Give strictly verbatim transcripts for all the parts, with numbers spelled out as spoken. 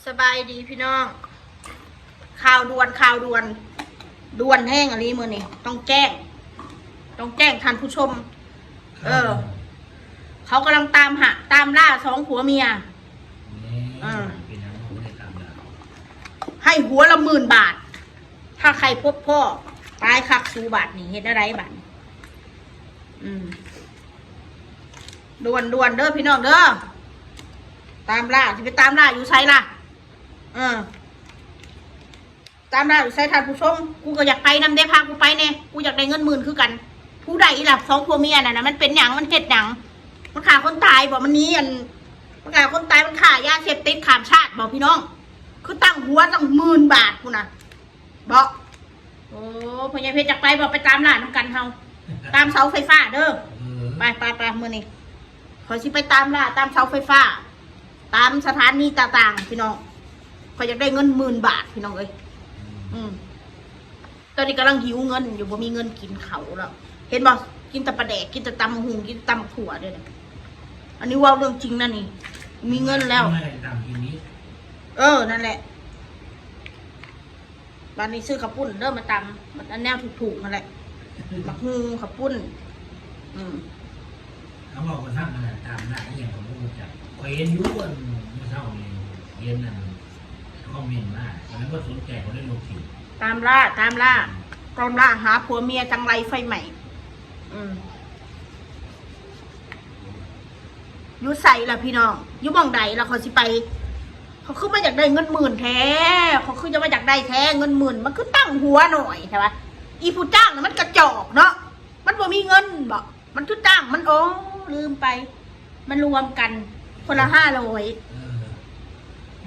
สบายดีพี่น้อง ข่าวด่วน ข่าวด่วน ด่วนแฮงอีหลีมื้อนี้ ต้องแจ้ง ต้องแจ้งท่านผู้ชม เออ เขากำลังตามหา ตามล่าสองผัวเมีย เออ เป็นหยังบ่ได้ตามล่า ให้หัวละหมื่นบาท ถ้าใครพบพ่อ ตายคักสูบาดนี่ เฮ็ดอะไรบาดนี่ อืม ด่วนด่วนเด้อพี่น้องเด้อ ตามล่า สิไปตามล่าอยู่ไสล่ะ เออ ตามล่าอยู่ไสท่านผู้ชม กูก็อยากไปนำเด้ พากูไปแน่ กูอยากได้เงินหมื่นคือกัน ผู้ใดล่ะ สองผัวเมียนั่นน่ะ มันเป็นหยัง มันเฮ็ดหยัง มันฆ่าคนตายบ่ มันหนีอัน มันฆ่าคนตาย มันค้ายาเสพติดข้ามชาติบ่พี่น้อง คือตั้งหัวตั้งหมื่นบาทพู้นน่ะ บ่ โอ้ พ่อใหญ่เพชรอยากไปบ่ ไปตามล่านำกันเฮา ตามเสาไฟฟ้าเด้อ เออ ไปไปไปมื้อนี้ ข้อยสิไปตามล่า ตามเสาไฟฟ้า ตามสถานีต่างๆ พี่น้อง ข้อยอยากได้เงินหมื่นบาทพี่น้องเอ้ย อืม ตอนนี้กำลังหิวเงินอยู่ บ่มีเงินกินข้าวแล้ว เห็นบ่ กินแต่ปลาแดก กินแต่ตำบักหุ่ง กินแต่ตำบักถั่วเด้อ อันนี้เว้าเรื่องจริงนะนี่ มีเงินแล้ว ไม่ได้ตำกินนี้ เออ นั่นแหละ บาดนี้ซื้อข้าวปุ้นเด้อมาตำ มันอันแนวถูกๆนั่นแหละ หมากฮู่ ข้าวปุ้น อืม เขาบอกว่าทำอะไรตามหน้าเอียงของพระองค์จักร ข้อยเห็นอยู่อันเมื่อเช้านี่ เห็นนั่นคอมเมนต์มา แล้วก็สนใจเขาได้ลงที ตามล่า ตามล่า ตามล่าหาผัวเมียจังไรไฟใหม่ อืม อยู่ไสล่ะพี่น้อง อยู่หม่องใดล่ะ ข้อยสิไป ข้อยคือมาอยากได้เงินหมื่นแท้ ข้อยคือจะมาอยากได้แท้เงินหมื่น มันคือตั้งหัวหน่อยแท้วะ อีผู้จ้างน่ะมันกระจอกเนาะ มันบ่มีเงินบ่ มันคือจ้างมัน โอ้ ลืมไป มันรวมกัน คนละห้าร้อย เอ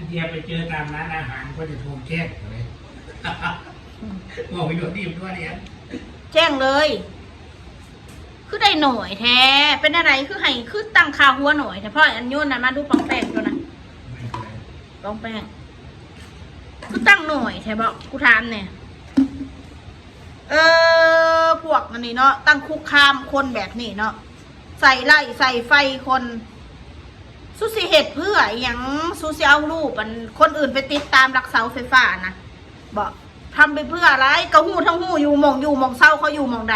อ เดียไปเจอตามร้านอาหารก็จะโทรแจ้งเลย บอกไปโดนดีบด้วยเนี่ย แจ้งเลย คือได้หน่อยแท้ เป็นอะไร คือให้ คือตั้งค่าหัวหน่อยแท้ เพราะอันโยนน่ะมาดูปองแปงตัวนะ ปองแปง คือตั้งหน่อยแท้บอก กูถามเนี่ย เออ พวกอันนี้เนาะ ตั้งคุกคามคนแบบนี้เนาะ ใส่ไล่ใส่ไฟคน สุสิเหตุเพื่ออหยัง สุสิเอารูปอันคนอื่นไปติดตามหลักเสาไฟฟ้านะ บอก ทำไปเพื่ออะไร ก็ฮู้ทั้งฮู้อยู่หม่องอยู่หม่องเซาเขาอยู่หม่องใด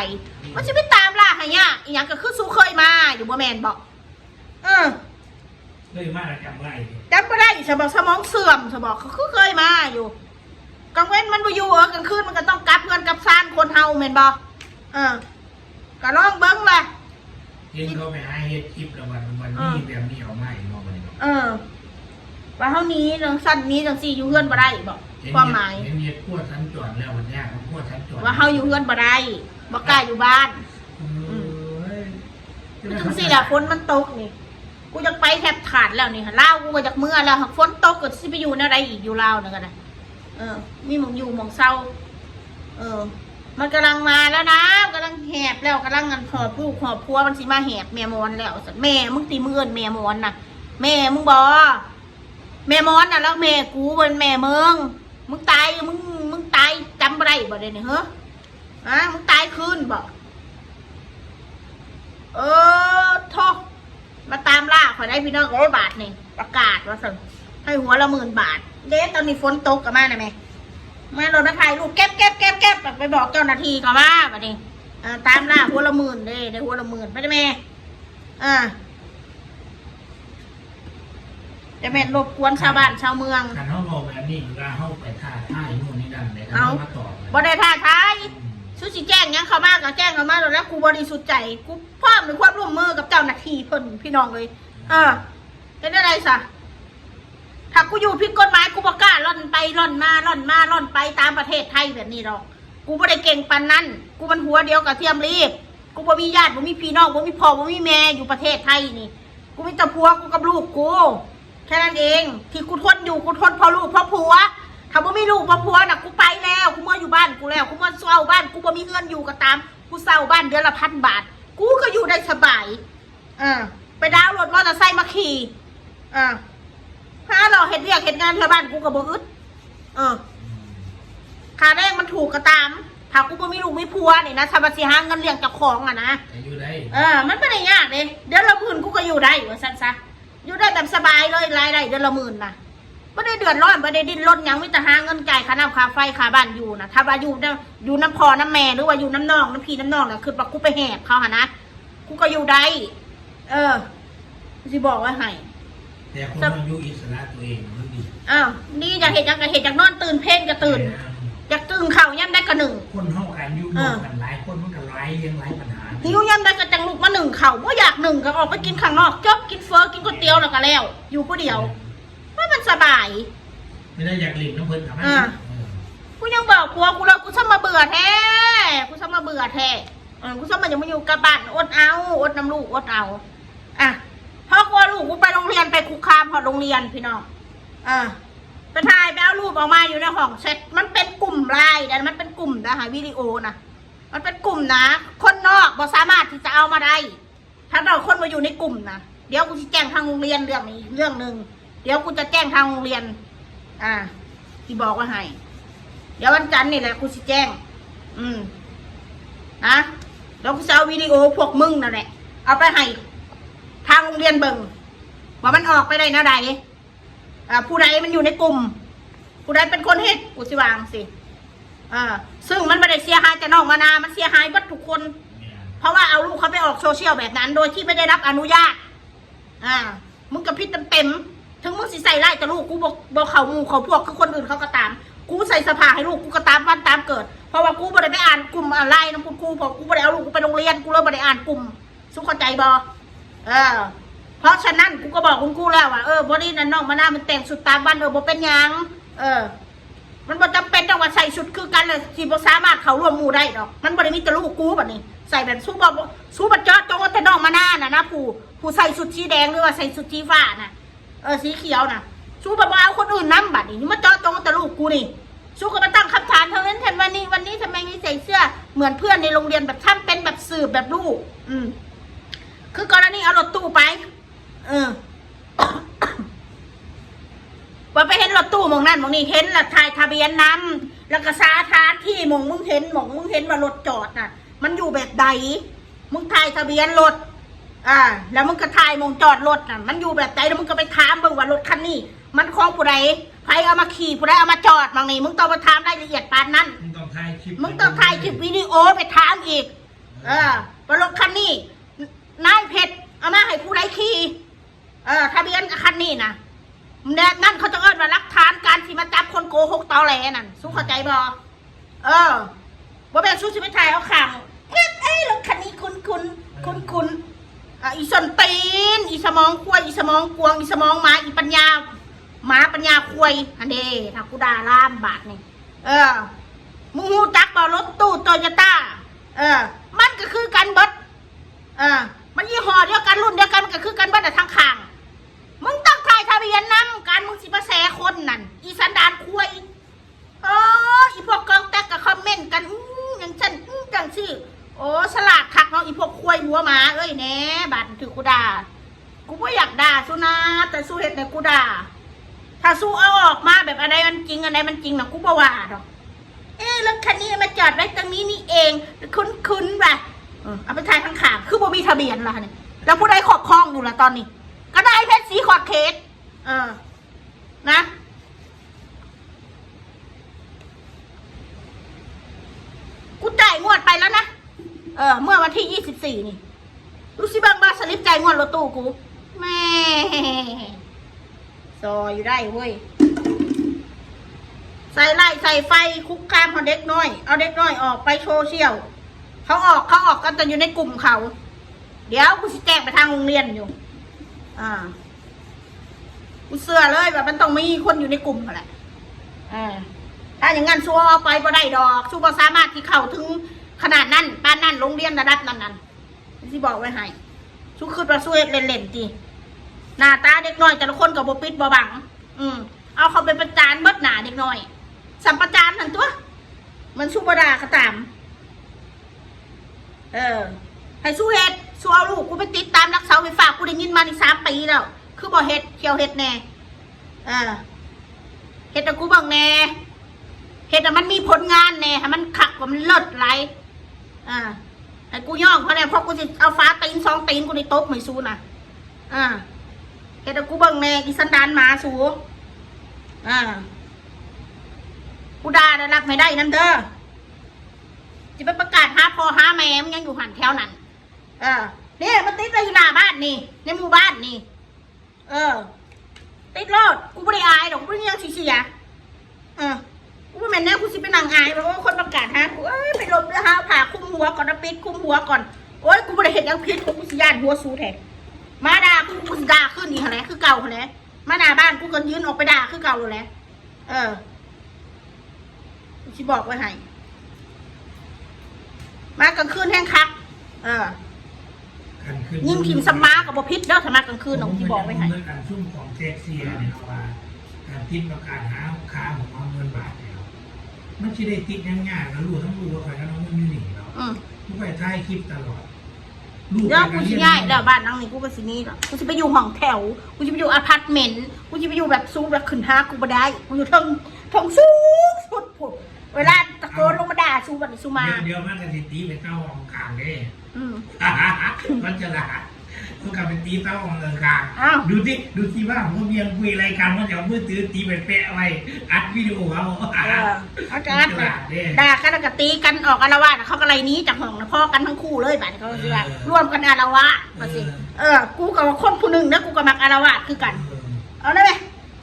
มันสิไปตามล่าหายากอีหยัง ก็คือสุเคยมาอยู่บ่แม่นบอก เออ เคยมาแล้วจำบ่ได้ จำบ่ได้ สมอง สมองเสื่อม สมอง เขาคือเคยมาอยู่ กลางเว้นมันบ่อยู่ เออ กลางคืนมันก็ต้องกลับเฮือนกลับซานคนเฮาแม่นบ่ เออ ก็ลองเบิ่งล่ะ เห็นเขาไปหาเฮ็ดคลิปแล้วมัน มันมีแบบนี้ออกมาอีกเนาะ บัดนี้เนาะ เออ ว่าเฮาหนีจังซั่น หนีจังซี่ อยู่เฮือนบ่ได้บ่ เห็น ความหมาย เห็นเฮ็ดครัวสัญจรแล้วมันยาก ครัวสัญจร ว่าเฮาอยู่เฮือนบ่ได้ บ่กล้าอยู่บ้าน เอ้ย คือจังซี่ล่ะ ฝนมันตกนี่ กูอยากไปแทบขาดแล้วนี่ ลาวกูก็อยากเมือแล้ว หากฝนตกก็สิไปอยู่แนวใดอีก อยู่ลาวนั่นก็ได้ เออ มีหม่องอยู่หม่องเซา เออ มันกำลังมาแล้วนะ กำลังแหบแล้ว กำลังงันหอบลูกหอบผัว มันสิมาแหบแม่มอนแล้ว แม่มึงติ มึงเอิ้นแม่มอนน่ะ แม่มึงบ่ แม่มอนน่ะ แล้วแม่กูเป็นแม่มึง มึงตาย มึง มึงตายจำบ่ได้บ่เดี๋ยวนี้ เฮ้อ ฮะ มึงตายคืนบ่ เออ โธ่ มาตามล่าข้อยได้พี่น้องเอ้ย บาทนี่ ประกาศว่าซั่น ให้หัวละหมื่นบาท เด้ ตอนนี้ฝนตกก็มานะแม่ มารถมาถ่ายรูป เก็บ เก็บ เก็บ เก็บ ไปบอกเจ้าหน้าที่ก็มา บัดนี้ เออ ตามล่าหัวละหมื่นเด้ ได้หัวละหมื่น ไปเด้อแม่ อ่า จะแม่นรบกวนชาวบ้านชาวเมือง คันเฮาเว้าแบบนี้ เวลาเฮาไปท้าทายนู่นนี่นั่นเลย เอ้า เฮามาตอบเลย บ่ได้ท้าทาย อืม สุสิแจ้งหยังเข้ามาก็แจ้งเข้ามาโลด แล้วกูบริสุทธิ์ใจ กูพร้อมในความร่วมมือกับเจ้าหน้าที่เพิ่น พี่น้องเอ้ย เออ เป็นอะไรซะ ถ้ากูอยู่ผิดกฎหมาย กูบ่กล้าล่อนไปล่อนมา ล่อนมาล่อนไปตามประเทศไทยแบบนี้ดอก กูบ่ได้เก่งปานนั้น กูมันหัวเดียวกับเทียมลีบ กูบ่มีญาติ บ่มีพี่น้อง บ่มีพ่อ บ่มีแม่อยู่ประเทศไทยนี่ กูมีแต่ผัวกูกับลูกกู แค่นั้นเอง ที่กูทนอยู่ กูทนเพราะลูกเพราะผัว ถ้าบ่มีลูกเพราะผัวน่ะ กูไปแล้ว กูเมืออยู่บ้านกูแล้ว กูเมือเช่าบ้าน กูบ่มีเงินอยู่ก็ตาม กูเช่าบ้านเดือนละพันบาท กูก็อยู่ได้สบาย อ่า ไปดาวน์รถมอเตอร์ไซค์มาขี่ อ่า หาเลาะเฮ็ดเวียกเฮ็ดงานแถวบ้านกูก็บ่อึด เออ ค่าแรงมันถูกก็ตาม ถ้ากูบ่มีลูกมีผัวนี่นะ ถ้าว่าสิหาเงินเลี้ยงเจ้าของอะนะ ก็อยู่ได้ เออ มันบ่ได้ยากเด้ เดือนละหมื่นกูก็อยู่ได้ ว่าซั่นซะ อยู่ได้แบบสบายเลย รายได้เดือนละหมื่นน่ะ บ่ได้เดือดร้อน บ่ได้ดิ้นรนหยัง มีแต่หาเงินจ่ายค่าน้ำค่าไฟค่าบ้านอยู่นะ ถ้าว่าอยู่นำ อยู่นำพ่อนำแม่ หรือว่าอยู่นำน้องนำพี่นำน้องน่ะ คือว่ากูไปแหบเขาหั่นนะ กูก็อยู่ได้ เออ สิบอกไว้ให้ แต่คนเราอยู่อิสระตัวเองมันดี อ้าว นี่อยากเฮ็ดหยังก็เฮ็ด อยากนอนตื่นเพลก็ตื่น แม่น อยากนึ่งข้าวยามใดก็นึ่ง คนเฮากันอยู่ เออ ร่วมกันหลายคนมันก็หลายเรื่องหลายปัญหา หิวยามใดก็จั่งลุกมานึ่งข้าว บ่อยากนึ่งก็ออกไปกินข้างนอก จบ กินเฝอ กินก๋วยเตี๋ยวแล้วก็แล้ว อยู่ผู้เดียว แม่น ว่ามันสบาย ไม่ได้อยากเล่นนำเพิ่นก็มา อ่า เออ กูยังบอกผัวกูเลย กูซ้ำมาเบื่อแท้ กูซ้ำมาเบื่อแท้ เออ กูซ้ำมาอยากมาอยู่กับบ้าน อดเอา อดนำลูก อดเอา อ่ะ พอกูเอาลูกกูไปโรงเรียน ไปคุกคามฮอดโรงเรียนพี่น้อง อ่ะ ไปถ่าย ไปเอารูปออกมาอยู่ในห้องแชท มันเป็นกลุ่มไลน์นะ มันเป็นกลุ่มนะ หาวิดีโอนะ มันเป็นกลุ่มนะ คนนอกบ่สามารถที่จะเอามาได้ ถ้าเราคนมาอยู่ในกลุ่มนะ เดี๋ยวกูสิแจ้งทางโรงเรียนเรื่องนี้ เรื่องหนึ่ง เดี๋ยวกูจะแจ้งทางโรงเรียน อ่า ที่บอกว่าให้ เดี๋ยววันจันทร์นี่แหละกูสิแจ้ง อืม นะ เดี๋ยวกูจะเอาวิดีโอพวกมึงนั่นแหละ เอาไปให้ทางโรงเรียนเบิ่ง ว่ามันออกไปได้แนวใด อ่า ผู้ใดมันอยู่ในกลุ่ม ผู้ใดเป็นคนเฮ็ด กูสิว่าจั่งซี้ อ่า ซึ่งมันบ่ได้เสียหายแต่น้องมานา มันเสียหายเบิดทุกคน แม่น เพราะว่าเอาลูกเขาไปออกโซเชียลแบบนั้น โดยที่ไม่ได้รับอนุญาต อ่า มึงก็ผิดเต็มๆ ถึงมึงสิใส่ร้ายแต่ลูกกู บ่ บ่เข้าหมู่เข้าพวกคือคนอื่นเขาก็ตาม กูใส่เสื้อผ้าให้ลูกกูก็ตามวันตามเกิด เพราะว่ากูบ่ได้ไปอ่านกลุ่มออนไลน์นำคุณครู เพราะกูบ่ได้เอาลูกกูไปโรงเรียน กูเลยบ่ได้อ่านกลุ่ม สุเข้าใจบ่ เออ เพราะฉะนั้นกูก็บอกคุณครูแล้วว่า เออ บ่ดีนะ น้องมานามันแต่งชุดตามวัน เออ บ่เป็นหยัง เออ มันบ่จำเป็นต้องว่าใส่ชุดคือกันเลย สิบ่สามารถเข้าร่วมหมู่ได้ดอก มันบ่ได้มีแต่ลูกกูบัดนี้ ใส่แบบ สูบ่ สูบ่เจาะจงว่าแต่น้องมานาน่ะนะ ผู้ ผู้ใส่ชุดสีแดงหรือว่าใส่ชุดสีฟ้าน่ะ เออ สีเขียวน่ะ สูบ่เอาคนอื่นนำบัดนี้ มาเจาะจงแต่ลูกกูนี่ สูก็มาตั้งคำถามเท่านั้น ทันวันนี้ วันนี้ทำไมไม่ใส่เสื้อเหมือนเพื่อนในโรงเรียน แบบทำเป็นแบบสืบแบบรู้ อืม คือกรณีเอารถตู้ไป เออ ว่าไปเห็นรถตู้หม่องนั่นหม่องนี่ เห็นละถ่ายทะเบียนนำ แล้วก็สถานที่หม่องมึงเห็น หม่องมึงเห็นว่ารถจอดน่ะ มันอยู่แบบใด มึงถ่ายทะเบียนรถ อ่า แล้วมึงก็ถ่ายหม่องจอดรถน่ะ มันอยู่แบบใด แล้วมึงก็ไปถามเบิ่งว่ารถคันนี้ มันของผู้ใด ไผเอามาขี่ ผู้ใดเอามาจอดหม่องนี้ มึงต้องมาถามรายละเอียดปานนั้น มึงต้องถ่ายคลิป มึงต้องถ่ายคลิปวิดีโอไปถามอีก เออ ว่ารถคันนี้ นายเพชรเอามาให้ผู้ใดขี่ เออ ทะเบียนคันนี้นะ แบบนั้นเขาจะเอิ้นว่าหลักฐานการที่มาจับคนโกหกตอแหลนั่น สูเข้าใจบ่ เออ บ่แม่นสูสิไปถ่ายเอาข้าง เฮ้ย เอ้ย รถคันนี้คุ้นๆ คุ้นๆ อ่ะ อีส้นตีน อีสมองควาย อีสมองกวาง อีสมองหมา อีปัญญาหมา ปัญญาควาย อันเด้ ถ้ากูด่าลามบาดนี่ เออ มึงฮู้จักบ่ รถตู้โตโยต้า เออ มันก็คือกันเบิด เออ มันยี่ห้อเดียวกัน รุ่นเดียวกัน มันก็คือกันเบิดอะทั้งข้าง มึงต้องถ่ายทะเบียนนำ การมึงสิมาแซะคนนั่น อีสันดานควาย เออ อีพวกกองแต๊กก็คอมเมนต์กัน อื้อ อย่างซั่น อื้อ จั่งซี้ โอ้ ฉลาดคักเนาะ อีพวกควายหัวหมาเอ้ย แหน่ บาดถือกูด่า กูบ่อยากด่าสูนะ แต่สูเฮ็ดให้กูด่า ถ้าสูเอาออกมาแบบอันใดมันจริง อันใดมันจริงน่ะ กูบ่ว่าดอก เอ๊ะ รถคันนี้มาจอดไว้ตรงนี้นี่เอง คุ้นๆ ว่ะ เออ เอาไปถ่ายข้างๆ คือบ่มีทะเบียนล่ะเนี่ย แล้วผู้ใดครอบครองอยู่ล่ะตอนนี้ ก็นายเพชรศรีขอบเขต เออ นะ กูจ่ายงวดไปแล้วนะ เออ เมื่อวันที่ยี่สิบสี่นี่ ดูสิเบิ่งบ่ สลิปจ่ายงวดรถตู้กู แม่ ซออยู่ได้เว้ย ใส่ไล่ใส่ไฟคุกคามเอาเด็กน้อย เอาเด็กน้อยออกไปโซเชียล เขาออก เขาออกกันแต่อยู่ในกลุ่มเขา เดี๋ยวกูสิแจ้งไปทางโรงเรียนอยู่ อ่า กูเชื่อเลยว่ามันต้องมีคนอยู่ในกลุ่มนั่นแหละ อ่า ถ้าอย่างงั้นสูเอาไปบ่ได้ดอก สูบ่สามารถที่เข้าถึงขนาดนั้น ปานนั้น โรงเรียนระดับนั้นนั่น สิบอกไว้ให้ สูคิดว่าสูเฮ็ดเล่นๆ ติ หน้าตาเด็กน้อยแต่ละคนก็บ่ปิดบ่บัง อืม เอาเขาไปประจานเบิดหน้าเด็กน้อย สัมประจานนั่นตัว มันสูบ่ด่าก็ตาม เออ ให้สูเฮ็ด สูเอาลูกกูไปติดตามหลักเสาไฟฟ้า กูได้ยินมานี่สามปีแล้ว คือบ่เฮ็ด เที่ยวเฮ็ดแหน่ เออ เฮ็ดให้กูเบิ่งแหน่ เฮ็ดให้มันมีผลงานแหน่ ให้มันคักกว่ามันเลิศหลาย อ่า ให้กูย่องเขาแหน่ เพราะกูสิเอาฝาตีนสองตีนกูนี่ตบให้สูนะ อ่า เฮ็ดให้กูเบิ่งแหน่ อีสันดานหมาสู อ่า กูด่าแล้วรับไม่ได้นำเด้อ สิไปประกาศหาพ่อหาแม่มึงยังอยู่หั่นแถวนั้น เออ นี่มันติดไว้อยู่หน้าบ้านนี่ ในหมู่บ้านนี่ เออ ติดโลด กูบ่ได้อายดอก กูบ่ได้มีหยังสิเสีย เออ กูบ่แม่นแนวกูสิไปนั่งอายว่า โอ้ คนประกาศหากู เอ้ย ไปหลบเด้อ หาผ้าคลุมหัวก่อน เอาปิดคลุมหัวก่อน โอ้ย กูบ่ได้เฮ็ดหยังผิด กูสิย้านหัวสูแท้ มาด่ากู กูสิด่าคืนอีกหั้นแหละ คือเก่าหั้นแหละ มาหน้าบ้านกูก็ยื่นออกไปด่าคือเก่าหั้นแหละ เออ กูสิบอกไว้ให้ มากลางคืนแฮงคัก เออ คันคืน ยิ่งถิ่มสมาก็บ่ผิดเด้อ ถ้ามากลางคืนน่ะ กูสิบอกไว้ให้ เหมือนกันซุ่มของแท็กซี่เนี่ยเนาะว่า การติดประกาศหาค่าของเอาเงินบาทเนี่ย มันสิได้ติดหยังยาก ก็รู้ทั้งรู้ว่าข้อยเอาเงินอยู่นี่เนาะ อืม กูไปถ่ายคลิปตลอด ลูก เดี๋ยวกูสิย้ายแล้ว บ้านหลังนี้กูก็สิหนีแล้ว กูสิไปอยู่ห้องแถว กูสิไปอยู่อพาร์ตเมนต์ กูสิไปอยู่แบบสูงแบบขึ้นหากูบ่ได้ กูอยู่เทิง เทิงสูงสุดพุ้น เวลาตะโกนลงมาด่าสูบัดนี้สูมา เดี๋ยว เดี๋ยวมันก็สิตีไปเต้าห้องกลางเด้ อืม มันจะละ มันก็ไปตีเต้าห้องกลาง อ้าว ดูสิ ดูสิว่าพวกเมียคุยอะไรกัน มันจะเอามือถือตีไปแปะไว้ อัดวิดีโอเอา เออ เขาจะอัด มันฉลาดเด้ ด่ากันแล้วก็ตีกันออกอาละวาด เขาก็ไล่หนีจากห้องนะ พ้อกันทั้งคู่เลย บัดนี้เขาก็สิว่า เออ ร่วมกันอาละวาด เออ ว่าสิ เออ กูก็ว่าคนผู้หนึ่งนะ กูก็มักอาละวาดคือกัน เออ เอาได้ไหม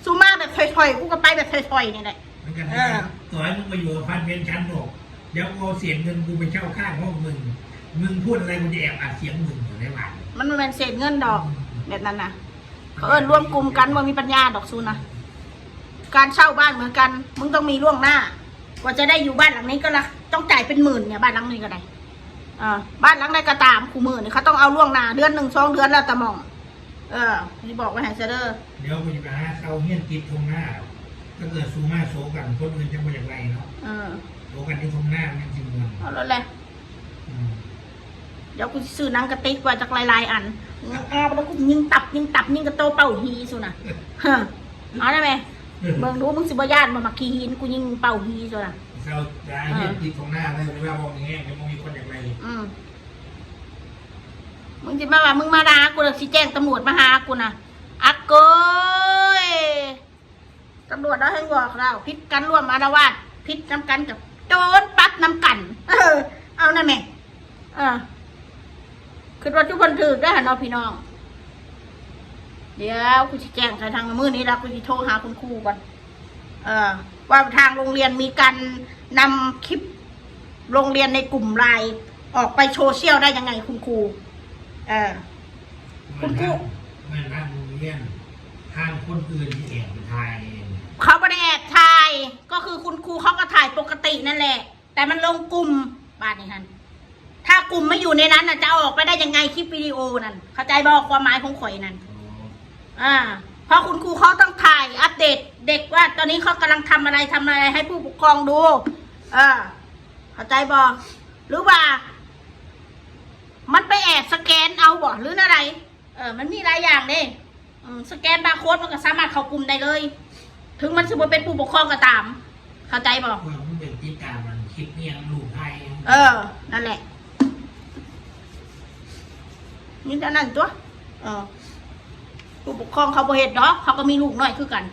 สูมาแบบถอยๆ กูก็ไปแบบถอยๆ นี่แหละ มันก็ เออ ต่อให้มึงไปอยู่อพาร์ตเมนต์ชั้นหก เดี๋ยวกูเอาเศษเงินกูไปเช่าข้างห้องมึง มึงพูดอะไรกูจะแอบอัดเสียงมึงอยู่ในบ้าน มันบ่แม่นเศษเงินดอก อืม แบบนั้นนะ เขาเอิ้นรวมกลุ่มกัน บ่มีปัญญาดอกสูนะ การเช่าบ้านเหมือนกัน มึงต้องมีล่วงหน้า กว่าจะได้อยู่บ้านหลังนี้ก็ละ ต้องจ่ายเป็นหมื่นเนี่ย บ้านหลังนี้ก็ได้ เออ บ้านหลังใดก็ตาม คู่มื้อนี่เขาต้องเอาล่วงหน้า เดือนหนึ่งสองเดือนแล้วแต่หม่อง เออ สิบอกไว้ให้ซะเด้อ เดี๋ยวกูจะไปหาเช่าเฮียนติดทุ่งนา ถ้าเกิดสูมาโซกัน คนอื่นจะบ่อยากไล่เนาะ เออ โซกันที่ทุ่งนามันสิม่วน เอาแล้วแหละ อืม เดี๋ยวกูสิซื้อหนังกะติกไว้จักหลายๆ อัน มึงเอาไปแล้วกูสิยิงตับ ยิงตับ ยิงกระโตเป่าหีสูนะ ฮะ เอาได้ไหม เบิ่งดู มึงสิบ่ย้านบ่ มักขี้หิน กูยิงเป่าหีสูนะ เช่าจะให้เฮียนติดทุ่งนาเลย เวลาบ่มีแฮง เดี๋ยวบ่มีคนอยากไล่ อืม มึงสิมาว่ามึงมาด่ากูแล้วสิแจ้งตำรวจมาหากูนะ อักเกย ตำรวจเอาให้บอกแล้ว ผิดกันร่วมอาละวาด ผิดนำกันกับโดนปรับนำกัน เออ เอานั่นแหละ เออ คิดว่าทุกคนถือได้หันเนาะพี่น้อง เดี๋ยวกูสิแจ้งใส่ทางมื้อนี้แล้ว กูสิโทรหาคุณครูก่อน เออ ว่าทางโรงเรียนมีการนำคลิปโรงเรียนในกลุ่มไลน์ออกไปโซเชียลได้ยังไงคุณครู เออ คุณครู ไม่นะ โรงเรียน ทางคนอื่นที่แอบไปถ่ายเอง เขาไม่ได้แอบถ่าย ก็คือคุณครูเขาก็ถ่ายปกตินั่นแหละ แต่มันลงกลุ่ม บาดนี้หัน ถ้ากลุ่มไม่อยู่ในนั้นน่ะ จะเอาออกไปได้ยังไงคลิปวิดีโอนั่น เข้าใจบ่ ความหมายของข่อยนั่น อ๋อ อ่า เพราะคุณครูเขาต้องถ่ายอัปเดตเด็กว่าตอนนี้เขากำลังทำอะไร ทำอะไรให้ผู้ปกครองดู เออ เข้าใจบ่ หรือว่า มันไปแอบสแกนเอาบ่ หรืออะไร เออ มันมีหลายอย่างเด้ อืม สแกนบาร์โค้ดมันก็สามารถเข้ากลุ่มได้เลย ถึงมันสิบ่เป็นผู้ปกครองก็ตาม เข้าใจบ่ ว่ามันเป็นติดตามมันคลิปเนี่ยลูกไทย เออ นั่นแหละ นี่เท่านั้นตัว เออ ผู้ปกครองเขาบ่เฮ็ดดอก เขาก็มีลูกน้อยคือกัน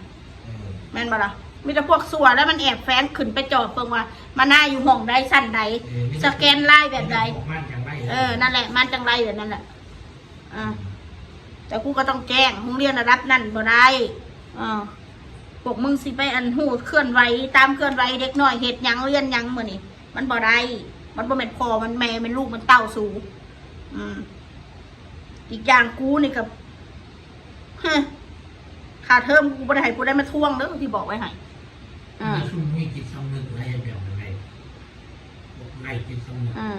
เออ แม่นบ่ล่ะ มีแต่พวกซั่วแล้วมันแอบแฝงขึ้นไปจอบเบิ่งว่า มาหน้าอยู่ห้องใดชั้นใด เออ มีแต่ สแกนไลน์แบบใด มีแต่พวกมันจังไร เออ นั่นแหละ มันจังไรแบบนั้นแหละ อ่า แต่กูก็ต้องแจ้ง โรงเรียนระดับนั้นบ่ได้ อ่า พวกมึงสิไปอันฮู้เคลื่อนไหว ตามเคลื่อนไหวเด็กน้อยเฮ็ดหยังเรียนหยังมื้อนี้ มันบ่ได้ มันบ่แม่นพ่อ มันแม่ แม่นลูก มันเต้าสู อืม อีกอย่างกูนี่ก็ ฮะ ค่าเทอมกูบ่ได้ให้ผู้ใดมาทวงเด้อ ที่บอกไว้ให้ อ่า แล้วซุมมีจิตสำนึกอะไรแบบนั้นไง พวกไร้จิตสำนึก อ่า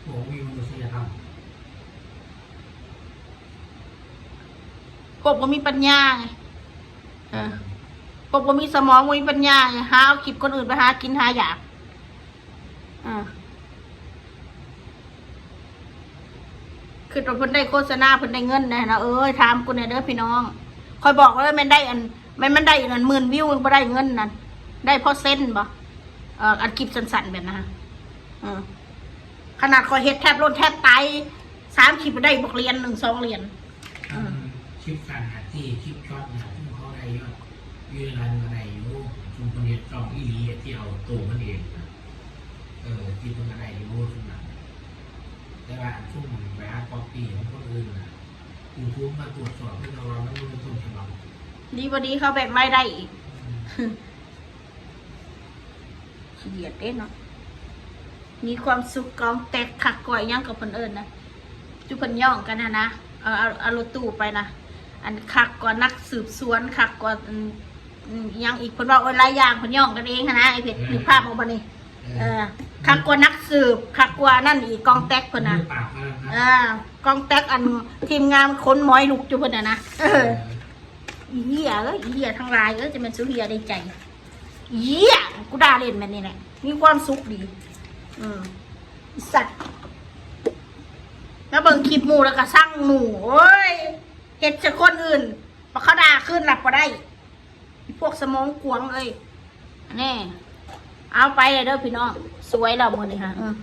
พวกมีมนุษยธรรม พวกบ่มีปัญญาไง เออ พวกบ่มีสมอง บ่มีปัญญาไง หาเอาคลิปคนอื่นไปหากินหาอยาก อ่า คือตัวเพิ่นได้โฆษณา เพิ่นได้เงินแน่นะ เอ้ย ถามกูแน่เด้อพี่น้อง ข่อยบอกเลย แม่นได้อัน แม่นมันได้อันหมื่นวิว บ่ได้เงินนั่น ได้เพราะเซนบ่ เอ่อ อันคลิปสั้นๆแบบนั้นฮะ เออ ขนาดข่อยเฮ็ดแทบล้นแทบตาย สามคลิปได้บักเหรียญหนึ่งสองเหรียญ อืม คลิปสั้นนะที่คลิปช็อตนะที่เขาได้ยอดวิวนั้นก็ได้อยู่ มันเฮ็ดช่องอีหลีที่เอาตัวมันเองนะเออที่มันก็ได้รู้ขนาดแต่ว่าอันซุ่มมันไปหาก๊อปปี้ของคนอื่นนะยูทูบมาตรวจสอบที่เราว่ามันไม่เป็นต้นฉบับ ดีบ่ดีเขาแบ่งรายได้อีก ขี้เดียดเด้เนาะ มีความสุขกองแตกคักกว่าหยังกับเพิ่นเอิ้นนะจุเพิ่นย่องกันนะนะเอาเอาเอารถตู้ไปนะอันคักกว่านักสืบสวนคักกว่าอันอืมหยังอีกเพิ่นว่าโอ้ยหลายอย่างเพิ่นย่องกันเองหั้นนะไอ้เพชรนึกภาพออกบ่นี่เออคักกว่านักสืบคักกว่านั่นอีกกองแตกเพิ่นนะ ปากมาแล้วนะ อ่ากองแตกอันทีมงานขนหมอยลุกอยู่เพิ่นน่ะนะเอออีเหี้ยเอ้ยอีเหี้ยทั้งหลายเอ้ยจะเป็นสุเหี้ยได้ใจเหี้ยกูด่าเล่นแบบนี้แหละมีความสุขดีอืมอีสัตว์แล้วเบิ่งคลิปหมู่แล้วก็สั่งหมู่โอ้ยเฮ็ดจะคนอื่นพอเขาด่าขึ้นหลับก็ได้อีพวกสมองกวางเอ้ยแน่เอาไปเลยเด้อพี่น้องสวยแล้วมื้อนี้ค่ะเออ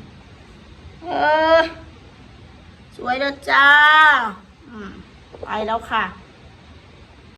เออ สวยแล้วจ้า อืม ไปแล้วค่ะ